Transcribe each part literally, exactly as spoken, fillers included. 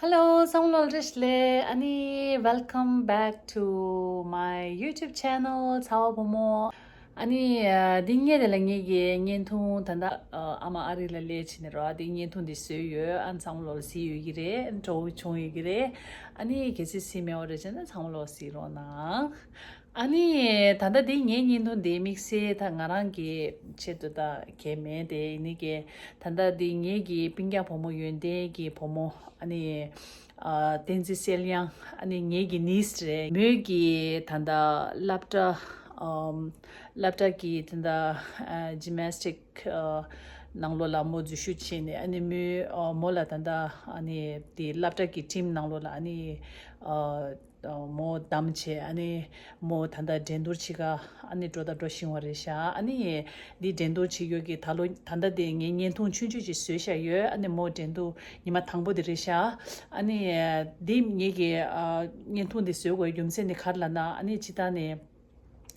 Hello, ཚང་མ་ལོ་བཀྲ་ཤིས་བདེ་ལེགས། ཨ་ནི། Welcome back to my YouTube channel. ཚ་བ་བུ་མོ། ཨ་ནི། ཨ། འདི་ངས་དེ་ལ་ངེད་ཀྱི་བརྙན་ཐུང་ད་ལྟ་ཨ་མ་ཨ་རི་ལ་སླེབས་བྱས་ནས་རོ། འདི་བརྙན་ཐུང་འདི་བཟོས་ཡོད། ཨ་ནི་ཚང་མ་ལོ་གཟིགས་ཡོད་ཀྱི་རེད། སྤྲོ་བོ་བྱུང་ཡོད་ཀྱི་རེད། ཨ་ནི་གལ་སྲིད་གཟིགས་མེད་པ་རེད་བྱས་ན་ཚང་མ་ལོ་གཟིགས་རོགས་གནང་། ཨ་ནི། ད་ལྟ་འདི་ངའི་བརྙན་ཐུང་འདི་དམིགས་བསལ་ད་ང་རང་གི་ཆེད་དུ་ད་གས་མེད་དེ་ཡིན་ནི་གས། ད་ལྟ་འདི་ངའི་གི་སྤུན་ཀྱག་བུ་མོ་ཡོན་ཏན་གྱི་བུ་མོ་ཨ་ནི། ཨ། བསྟན་འཛིན་གསལ་དབྱངས། ཨ་ནི་ངའི་གི་ནིས་རེད། མོས་ཀྱི་ད་ལྟ་སློབ་གྲྭ། ཨམ། སློབ་གྲྭ་གི་ད་ལྟ་ཨ་ཇི་མེ་སི་ཊིག་ཨ་ནང་ལོགས་ལ་མོ་འཛུལ་ཞུགས་བྱས་ནས། ཨ་ནི་མོས་ཨ་མོ་ལ་ད་ལྟ་ཨ་ནི་དེ་སློབ་གྲྭ་གི་ཊིམ་ནང་ལོགས་ལ་ཨ་ནི་ཨ་མོ་བདམས་བྱས། ཨ་ནི་མོ་ད་ལྟ་འགྲན་བསྡུར་བྱེད་ག་ཨ་ནི་འགྲོ་དང་འགྲོ་བཞིན་པ་རེད་ཤག་ཨ་ནི་འདི་འགྲན་བསྡུར་བྱེད་ཡོད་ཀྱི་ད་ལོ་ད་ལྟ་དེ་ངས་བརྙན་ཐུང་ཆུང་ཆུང་ཅིག་བཟོས་བཞག་ཡོད། ཨ་ནི་མོ་འགྲན་བསྡུར་ཉི་མ་དང་པོ་དེ་རེད་ཤག་ཨ་ནི་འདི་ངེད་ཀྱི་ཨ་བརྙན་ཐུང་འདི་བཟོ་དགོས་རྒྱུ་མཚན་ནི་ག་རེ་ལབ་ན། ཨ་ནི་སྤྱིར་བཏང་ནས།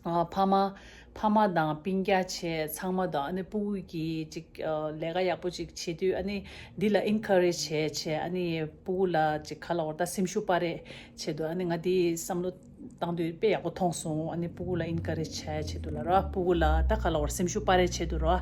ཨ། ཕ་མ། ཕ་མ་དང་སྤུན་ཀྱག་བྱས་ཚང་མ་དང་། ཨ་ནི་སྤུ་གུ་གིས་ཅིག་ཨ་ལས་ཀ་ཡག་པོ་ཅིག་བྱེད་དུས། ཨ་ནི་འདི་ལ་ཨིན་ཁ་རེཇ་བྱས་བྱས། ཨ་ནི་སྤུ་གུ་ལ་ཅིག་ག་ལབ་དགོས་རེད་ད། སེམས་ཤུགས་སྤར་རེས་བྱེད་དུས། ཨ་ནི་ང་འདི་བསམ་བློ་བཏང་དུས་དཔེ་ཡག་པོ་མཐོང་སོང་། ཨ་ནི་སྤུ་གུ་ལ་ཨིན་ཁ་རེཇ་བྱས་བྱེད་དུས་ལ་ར། སྤུ་གུ་ལ་ད་ག་ལབ་དགོས་རེད། སེམས་ཤུགས་སྤར་རེས་བྱེད་དུས་ར།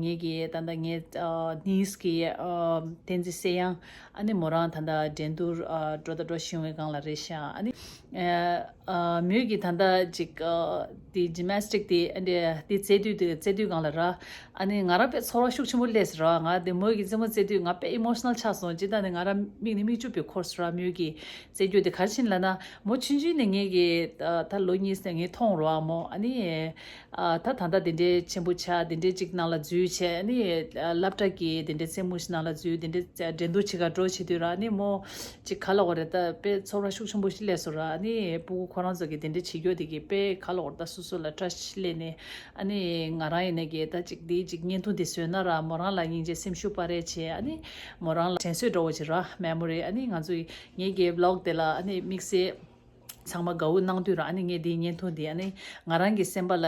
ངེད་ཀྱི་ད་ལྟ་ངའི་ཨ་ནིས་ཀྱི་ཨ་བསྟན་འཛིན་གསལ་དབྱངས། ཨ་ནི་མོ་རང་ད་ལྟ་འགྲན་བསྡུར་ཨ་འགྲོ་དང་འགྲོ་བཞིན་པའི་སྒང་ལ་རེད་ཤག་ཨ་ནི། ཨ། ཨ། མོས་ཀྱིས་ད་ལྟ་ཅིག་ཨ། དེ་ཇི་མེ་སི་ཊིག་དེ། ཨ། དེ་དེ་རྩེ་དུས་དེ་རྩེ་དུས་སྒང་ལ་ར། ཨ་ནི་ང་རང་དཔེ་ཚོར་བ་ཤུགས་ཆེན་པོ་སླེབས་སོང་ར། ང་དེ་མོས་ཀྱི་རྩེད་མོ་རྩེ་དུས་ང་དཔེ་ཨི་མོ་ཤི་ནལ་ཆགས་སོང་། སྤྱིར་བཏང་ནས་ང་རང་མིག་ནས་མིག་ཆུ་དཔེ་འཁོར་སོང་ར། མོས་ཀྱི་རྩེ་རྒྱུ་དེ་ག་རེ་བྱས་ནས་ལབ་ན། མོ་ཆུང་ཆུང་ནས་ངེད་ཀྱི་ཨ། ད་ལོ་གཉིས་ནས་ངས་མཐོང་ར་མོ། ཨ་ནི། ཨ། ད་ད་ལྟ་དེ་འདྲའི་ཆེན་པོ་ཆགས། དེ་འདྲའི་ཅིག་ནང་ལ་འཛུལ་བྱས། ཨ་ནི་སློབ་གྲྭ་གི་དེ་འདྲའི་རྩེད་མོ་ཞིག་ནང་ལ་འཛུལ། དེ་འདྲའི་འགྲན་བསྡུར་བྱེད་ག་འགྲོ་བྱེད་དུས་ར། ཨ་ནི་མོ་ཅིག་ག་ལབ་དགོས་རེད་ད། དཔེ་ཚོར་བ་ཤུགས་ཆེན་པོ་ཞིག་སླེབས་སོང་ར། ཨ་ནི་སྤུ་གུ་ཁོ་རང་ཚོ་གིས་དེ་འདྲ་བྱེད་རྒྱུ་དེ་གིས་དཔེ་ག་ལབ་དགོས་རེད་ད། སོ་སོ་ལ་བཀྲ་ཤིས་སླེབས་ནས། ཨ་ནི་ང་རང་ཡིན་ནའི་གི་ད་ཅིག་དེ་ཅིག་བརྙན་ཐུང་དེ་བཟོས་ན་ར། མོ་རང་ལ་སྙིང་རྗེ་སེམས་ཤུགས་སྤར་རེས་བྱས། ཨ་ནི་མོ་རང་ལ་དྲན་གསོ་འདྲ་བོ་ཅིག་ར། མེ་མོ་རི། ཨ་ནི་ང་ཚོ་ངེད་ཀྱི་བི་ལོག་དེ་ལ་ཨ་ནི་དམིགས་བསལ། ཚང་མ་དགའ་བོ་གནང་དུས་ར། ཨ་ནི་ངས་འདིའི་བརྙན་ཐུང་འདི་ཨ་ནི་ང་རང་གི་སེམས་པ་ལ།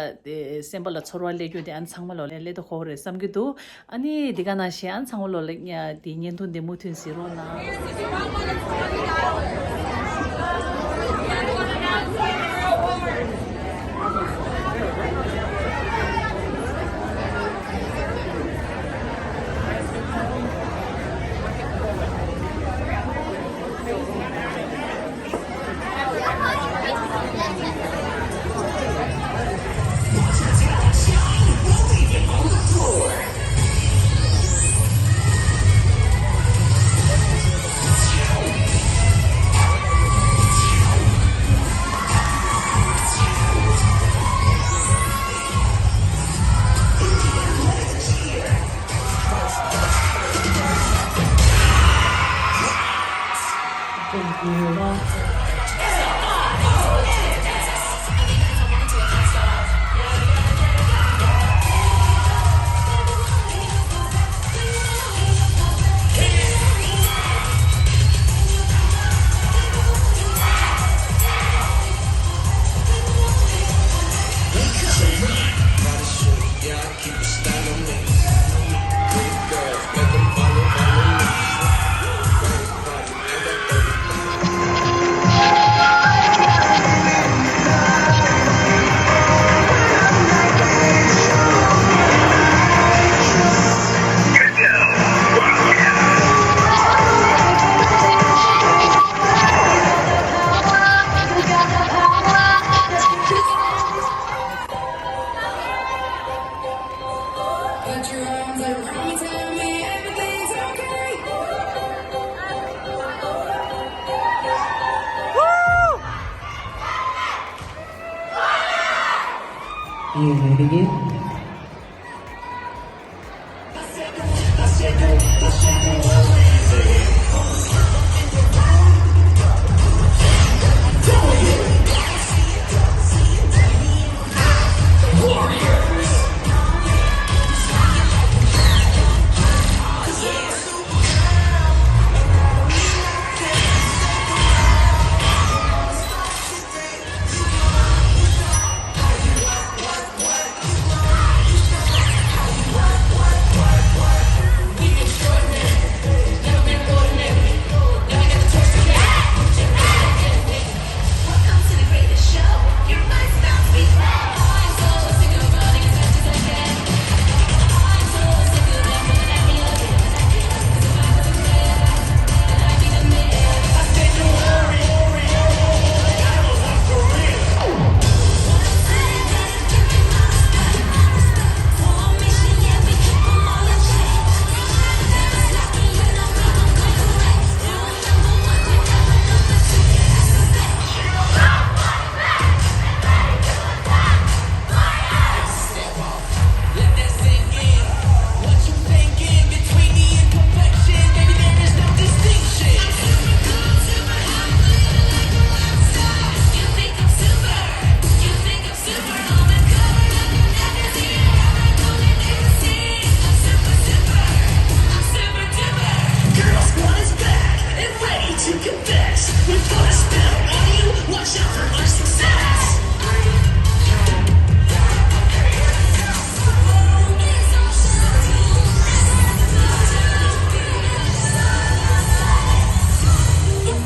སེམས་པ་ལ་ཚོར་བ་སླེབས་རྒྱུ་དེ་ཨ་ནི་ཚང་མ་ལོ་ལ་སླེབས་དུས་ཁོ་རེད་བསམ་གྱི་འདུག་ཨ་ནི་འདི་ག་ནང་བཞིན་ཨ་ནི་ཚང་མ་ལོ་ལ་འདིའི་བརྙན་ཐུང་འདི་མུ་མཐུད་གཟིགས་རོགས་གནང་། Put your arms around me, tell me everything's okay. Can you hear it again? Confess, we put a spell on you. Watch out for our success.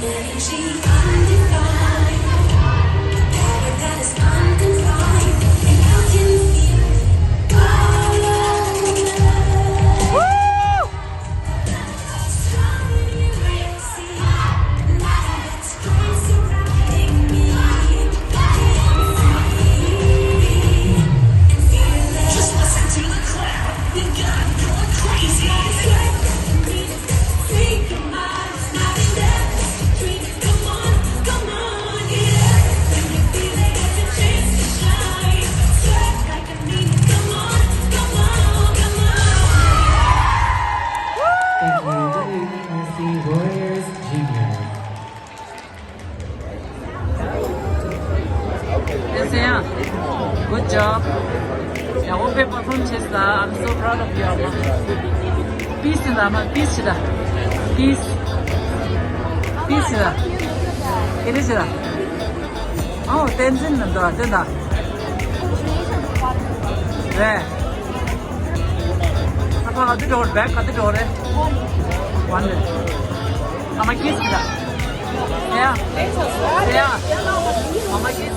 Energy undefined, power that is unconfined, and I can feel it. Woo! Thank you, W E R C Warriors Junior. Yes, yeah. Good job. Yeah, open perform chesa. I'm so proud of you, Ama. Peace in the Ama. Peace in the. Peace. Peace in the. It is the. Oh, Tenzin and the Tenda. Where? Papa, how the door back? How the door? One. Ama kiss. Yeah. Yeah. Ama kiss.